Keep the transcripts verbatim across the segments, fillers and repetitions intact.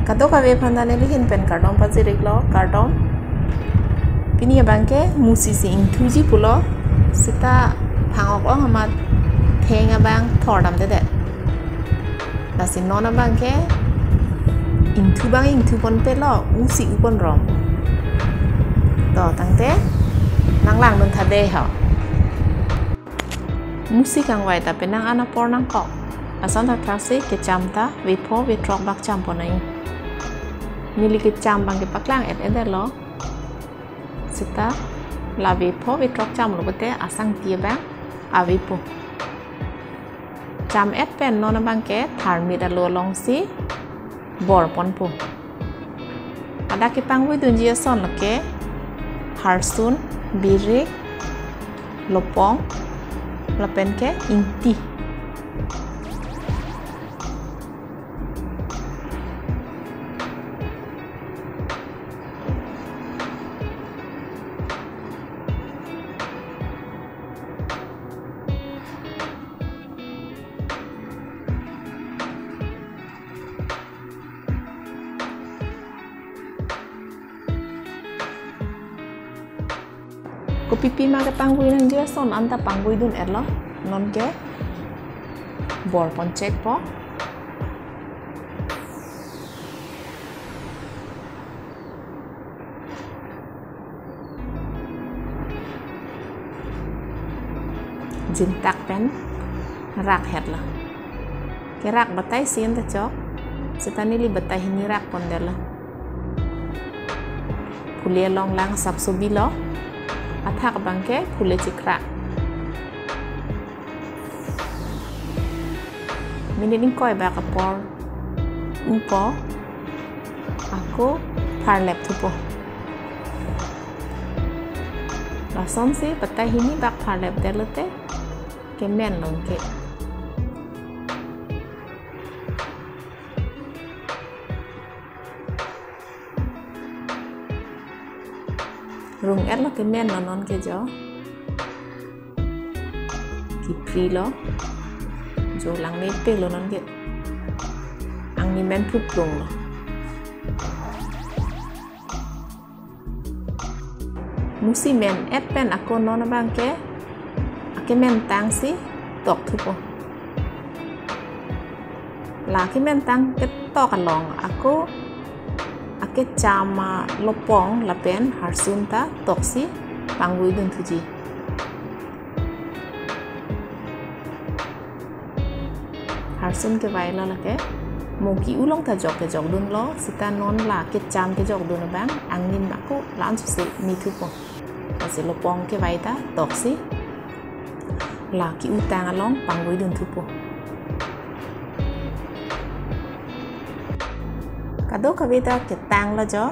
Kadokave aphan ta neli ahin pen kardom pajir-iklo, kardom. Pini abangke musi si ingthuji pulo, seta phang-ok long amat theng abang thor damdedet. Lasi non abangke ingthu abang ingthu ponpelo, u si u pon rong. To tangte nanglang dun tha dei ho. Musi kangvai ta penang an apor nangkok. Lason thakthak si kecham ta vepho vethrok bak cham pon nangji. Neli kecham abangke paklang-et-edetlo. Seta la vepho vethrok chamlo pute asangti abang avepo. Cham-et pen non abangke tharmit alo alongsi bor ponpo. Ladak kepangvoi dunji ason lake harsun, birik, lopong, lapen ke ingti. Kopipi ma kepangvoi nangji ason anta pangvoi dun-etlo, non ke bor pon chekpo. Jintak pen rak-etlo. Kerak batai isi anta chok. Seta neli batai hini rak pondetlo. Phule along lang sapso bilo. Athak abangke phule chikra. Minit ingkoi bak apor upo, ako pharlep thupo. Lasonsi batai hini bak pharlepdetlote kemenlo ke. Rung-etlo kemenlo non ke jo. Kiprilo. Jo langmepelo non ke. Angni menphu plunglo. Musi men-et pen ako non abangke akementang si tok thupo. La kementang ketok along ako akecham alopong lapen harsun ta toksi pangvoi dun thuji. Harsun kevailo lake. Mo ki-u along ta jok kejok dunlo, seta non la kecham kejok dun abang, angnim ako la-an suse me thupo. Lasi lopong kevai ta toksi la ki-u tang along pangvoi dun thupo. Kadokave ta ketanglo jo,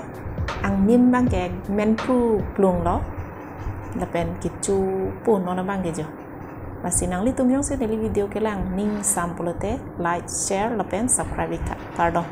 angnim abangke menphu plunglo, lapen kechopo non abangke jo. Lasi nanglitum jongsi neli video kelang ning sam pulote like, share lapen subscribe-ik tha. Kardom.